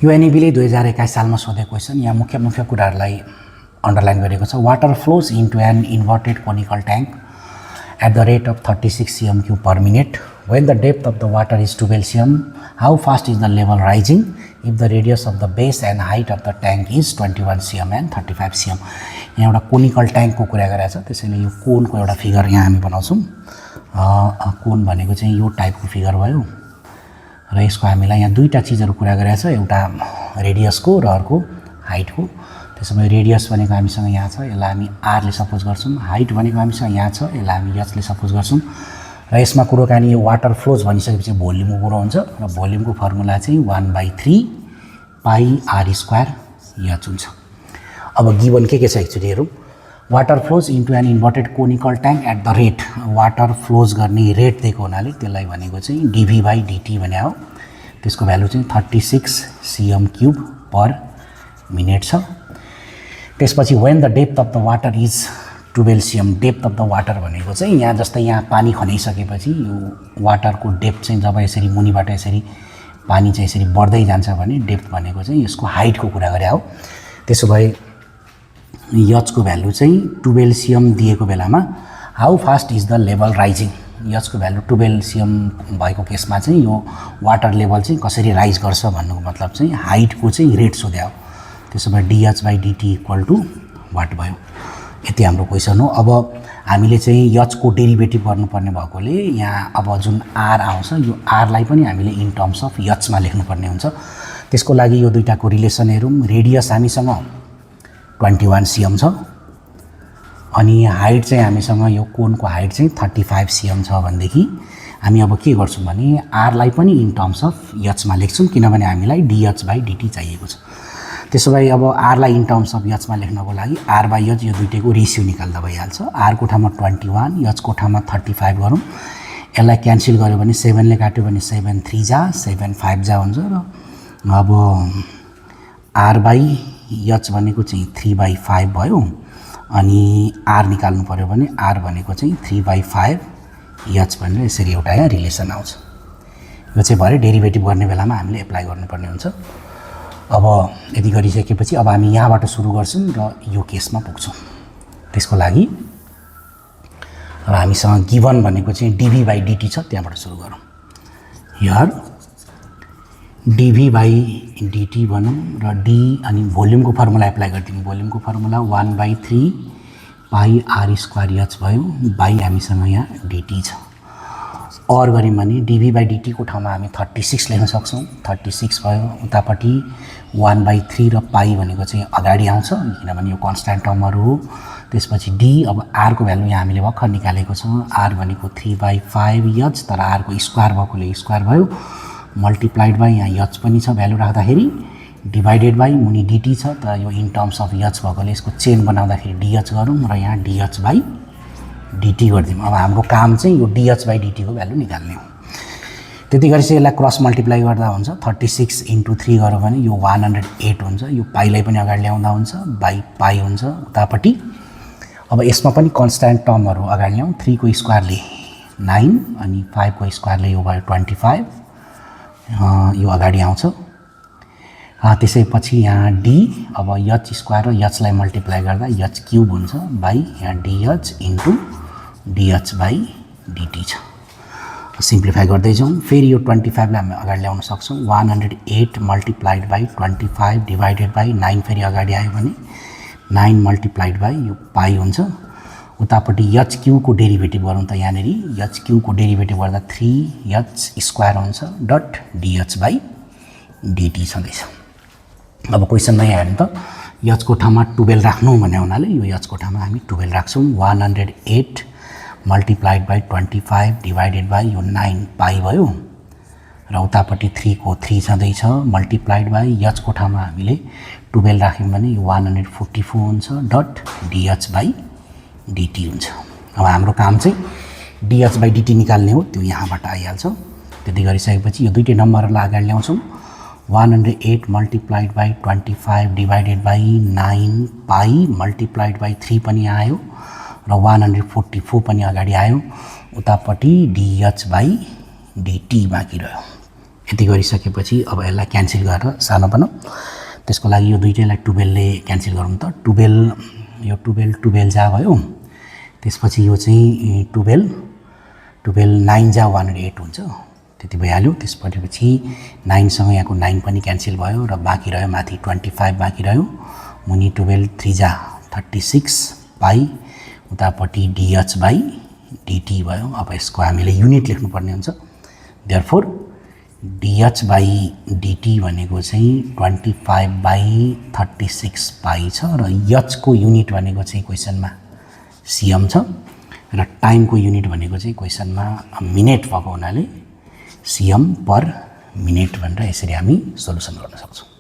यो एनईबीले 2021 सालमा सोधेको क्वेसन। यहाँ मुख्य मुख्य कुराहरूलाई अन्डरलाइन गरेको छ। Water flows into an inverted conical tank at the rate of 36 cm cube per minute. When the depth of the water is 12 cm, how fast is the level rising if the radius of the base and height of the tank is 21 cm and 35 cm? यहाँ एउटा conical ट्याङ्कको कुरा गरेको छ, त्यसैले यो कोनको एउटा figure यहाँ हामी बनाउँछौँ। कोन भनेको चाहिँ यो टाइपको फिगर भयो र यसको हामीलाई यहाँ दुईटा चिजहरू कुरा गरेको छ, एउटा रेडियसको र अर्को हाइटको। त्यसैले रेडियस भनेको हामीसँग यहाँ छ, यसलाई हामी आरले सपोज गर्छौँ। हाइट भनेको हामीसँग यहाँ छ, यसलाई हामी एचले सपोज गर्छौँ। र यसमा कुरोकानी यो वाटर फ्लोज भनिसकेपछि भोल्युमको कुरो हुन्छ र भोल्युमको फर्मुला चाहिँ 1/3 पाई आर स्क्वायर एच हुन्छ। अब गिवन के छ एक्चुअली हेरौँ। Water flows into an inverted conical tank at the rate, water flows गर्ने रेट दिएको हुनाले त्यसलाई भनेको चाहिँ dv/dt भने हो। त्यसको भ्यालु चाहिँ 36 cm क्युब पर मिनट छ। त्यसपछि when the depth of the water is 12 cm, depth of the water भनेको चाहिँ यहाँ जस्तै यहाँ पानी खनाइसकेपछि यो वाटरको डेप्थ चाहिँ जब यसरी मुनिबाट यसरी पानी चाहिँ यसरी बढ्दै जान्छ भने डेप्थ भनेको चाहिँ यसको हाइटको कुरा गरे हो। त्यसो भए एचको भ्यालु चाहिँ 12 cm दिएको बेलामा how fast is the level rising, एचको भ्यालु 12 cm भएको केसमा चाहिँ यो वाटर लेभल चाहिँ कसरी राइज गर्छ भन्नुको मतलब चाहिँ हाइटको चाहिँ रेट सोध्या हो। त्यसो भए dh/dt इक्वल टु वाट भयो। यति हाम्रो क्वेसन हो। अब हामीले चाहिँ एचको डेरिभेटिभ गर्नुपर्ने भएकोले यहाँ अब जुन आर आउँछ यो आरलाई पनि हामीले इन टर्म्स अफ एचमा लेख्नुपर्ने हुन्छ। त्यसको लागि यो दुईटाको रिलेसन हेरौँ। रेडियस हामीसँग 21 cm छ अनि हाइट चाहिँ हामीसँग यो कोनको हाइट चाहिँ 35 cm छ भनेदेखि हामी अब के गर्छौँ भने आरलाई पनि इन टर्म्स अफ एचमा लेख्छौँ, किनभने हामीलाई dh/dt चाहिएको छ। त्यसो भए अब आरलाई इन टर्म्स अफ एचमा लेख्नको लागि r/h यो दुईटैको रेसियो निकाल्दा भइहाल्छ। आरको ठाउँमा 21, एचको ठाउँमा 35 गरौँ। यसलाई क्यान्सल गऱ्यो भने 7ले काट्यो भने 7 3 जा 7 5 जा हुन्छ र अब r/h भनेको चाहिँ 3/5 भयो अनि आर निकाल्नु पर्यो भने आर भनेको चाहिँ 3/5 एच भनेर यसरी एउटा यहाँ रिलेसन आउँछ। यो चाहिँ भरे डेरिभेटिभ गर्ने बेलामा हामीले एप्लाई गर्नुपर्ने हुन्छ। अब यदि गरिसकेपछि अब हामी यहाँबाट सुरु गर्छौँ र यो केसमा पुग्छौँ। त्यसको लागि अब हामीसँग गिवन भनेको चाहिँ dv/dt छ, त्यहाँबाट सुरु गरौँ। हियर dv/dt भनौँ र d अनि भोल्युमको फर्मुला एप्लाई गरिदिउँ। भोल्युमको formula 1/3 pi r square h भयो बाई हामीसँग यहाँ dt छ। और गऱ्यौँ भने dv/dt को ठाउँमा हामी 36 लेख्न सक्छौँ। 36 भयो, उतापट्टि 1/3 र पाई भनेको चाहिँ अगाडि आउँछ किनभने यो कन्स्ट्यान्ट टर्महरू हो। त्यसपछि d, अब r को भ्यालु यहाँ हामीले भर्खर निकालेको छ। r भनेको 3/5 एच, तर r को स्क्वायर भएकोले स्क्वायर भयो, मल्टिप्लाइड बाई यहाँ एच पनि छ भ्यालु राख्दाखेरि, डिभाइडेड बाई मुनि dt छ, तर यो इन टर्म्स अफ एच भएकोले यसको चेन बनाउँदाखेरि dh गरौँ र यहाँ dh/dt गरिदिउँ। अब हाम्रो काम चाहिँ यो dh/dt को भ्यालु निकाल्ने हो। त्यति गरेपछि यसलाई क्रस मल्टिप्लाई गर्दा हुन्छ। 36 × 3 गऱ्यो भने यो 108 हुन्छ। यो पाईलाई पनि अगाडि ल्याउँदा हुन्छ, बाई पाई हुन्छ उतापट्टि। अब यसमा पनि कन्स्ट्यान्ट टर्महरू अगाडि ल्याउँ। 3 को स्क्वायरले 9 अनि 5 को स्क्वायरले यो भयो 25, यो अगाडि आउँछ। त्यसैपछि यहाँ d, अब h स्क्वायर र एचलाई मल्टिप्लाई गर्दा h क्युब हुन्छ बाई यहाँ dh इन्टु dh/dt छ। सिम्प्लिफाई गर्दै जाउँ। फेरि यो 25 लाई हामी अगाडि ल्याउन सक्छौँ। 108 मल्टिप्लाइड बाई 25 डिभाइडेड बाई 9 फेरि अगाडि आयो भने 9 मल्टिप्लाइड बाई यो पाई हुन्छ। उतापट्टि h क्युबको डेरिभेटिभ गरौँ त यहाँनिर h क्युबको डेरिभेटिभ गर्दा 3h स्क्वायर हुन्छ डट dh/dt छँदैछ। अब क्वेसनमा यहाँ हेर्नु त h को ठाउँमा 12 राख्नु भन्ने हुनाले यो h को ठाउँमा हामी 12 राख्छौँ। 108 मल्टिप्लाइड बाई 25 डिभाइडेड बाई यो 9 पाई भयो र उतापट्टि 3 को 3 छँदैछ मल्टिप्लाइड बाई h को ठाउँमा हामीले 12 राख्यौँ भने यो 144 हुन्छ डट dh/dt हुन्छ। अब हाम्रो काम चाहिँ dh/dt निकाल्ने हो, त्यो यहाँबाट आइहाल्छ। त्यति गरिसकेपछि यो दुईटै नम्बरलाई अगाडि ल्याउँछौँ। 108 multiplied by 25 divided by 9 pie multiplied by 3 पनि आयो र 144 पनि अगाडि आयो। उतापट्टि dh/dt बाँकी रह्यो। यति गरिसकेपछि अब यसलाई क्यान्सल गरेर सानो बनाऊ त्यसको लागि यो दुईटैलाई 12ले क्यान्सल गरौँ त 12 यो 12 जा भयो त्यसपछि यो चाहिँ 12 9 जा 108 हुन्छ त्यति भइहाल्यो त्यसपछि 9 सँग यहाँको 9 पनि क्यान्सल भयो र बाँकी रह्यो माथि 25 बाँकी रह्यो मुनि 12 3 जा 36 पाई उतापट्टि dh/dt भयो अब यसको हामीले युनिट लेख्नु पर्ने हुन्छ देयरफोर dh/dt भनेको चाहिँ 25/36 पाई छ र h को युनिट भनेको चाहिँ क्वेशनमा cm छ र टाइमको युनिट भनेको चाहिँ क्वेशनमा मिनेट भएको हुनाले cm पर मिनेट भनेर यसरी हामी सोलुसन गर्न सक्छौं।